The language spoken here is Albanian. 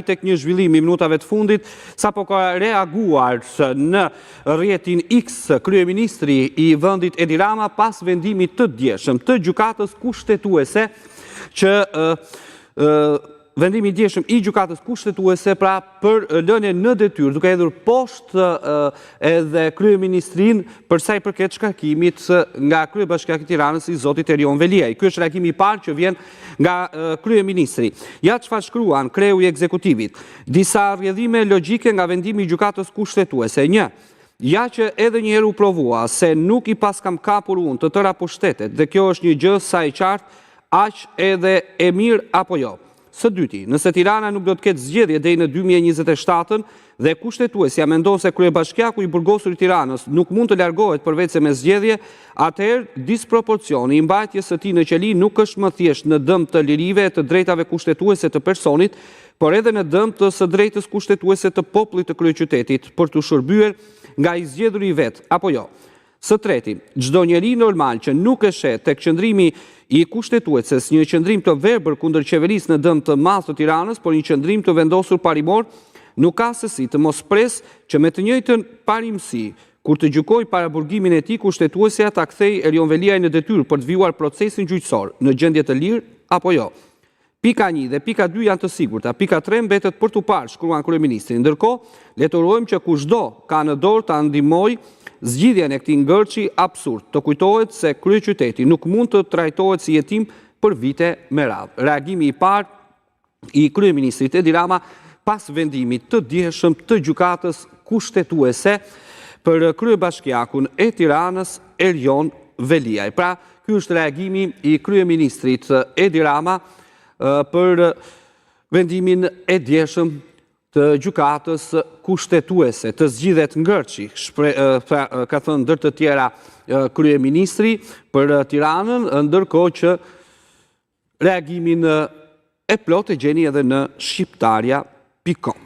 Tek një zhvillim i minutave të fundit, sapo ka reaguar në rrjetin X kryeministri i vendit Edi Rama pas vendimit të djeshëm të gjykatës kushtetuese që vendimi i djeshëm i gjykatës kushtetuese pra për lënien në detyrë duke hedhur poshtë edhe kryeministrin për sa i përket shkarkimit nga kryebashkiak i Tiranës i zotit Erion Veliaj. Ky është reagimi i parë që vjen nga kryeministri. Ja çfarë shkruan kreu i ekzekutivit. Disa rrjedhime logjike nga vendimi i gjykatës kushtetuese. 1. Ja që edhe një herë u provua se nuk i paskam kapur unë të tëra pushtetet dhe kjo është një gjë sa e qartë, aq edhe e mirë apo jo. Së dyti, nëse Tirana nuk do të ketë zgjedhje deri në 2027-ën dhe kushtetuesja mendon se kryebashkiaku i burgosur i Tiranës nuk mund të largohet përveçse me zgjedhje, atëherë disproporcioni i mbajtjes së tij në qeli nuk është më thjesht në dëm të lirive e të drejtave kushtetuese të personit, por edhe në dëm të së drejtës kushtetuese të popullit të kryeqytetit për t'u shërbyer nga i zgjedhuri i vet, apo jo. Së treti, çdo njeri normal që nuk e sheh tek qëndrimi i Kushtetueses një qëndrim të verbër kundër qeverisë në dëm të madh të Tiranës, por një qëndrim të vendosur parimor, nuk ka se si të mos presë që me të njëjtën parimësi, kur të gjykojë paraburgimin e tij, Kushtetuesja ta kthejë Erion Veliajn në detyrë për të vijuar procesin gjyqësor, në gjendje të lirë apo jo. Pika një dhe pika dy janë të sigurta, pika tre mbetet për t'u parë, shkruan kryeministri. Ndërkohë, le të urojmë që kushdo ka në dorë ta ndihmojë zgjidhjen e këtij ngërçi absurd, të kujtohet se kryeqyteti nuk mund të trajtohet si jetim për vite me radhë. Reagimi i parë i kryeministrit Edi Rama pas vendimit të djeshëm të gjykatës kushtetuese për kryebashkiakun e Tiranës Erion Veliaj. Pra, Ky është reagimi i kryeministrit Edi Rama për vendimin e djeshëm të gjykatës kushtetuese të zgjidhet ngërçi, ka thënë ndër të tjera kryeministri për Tiranën, ndërkohë që reagimin e plotë e gjeni edhe në shqiptarja.com.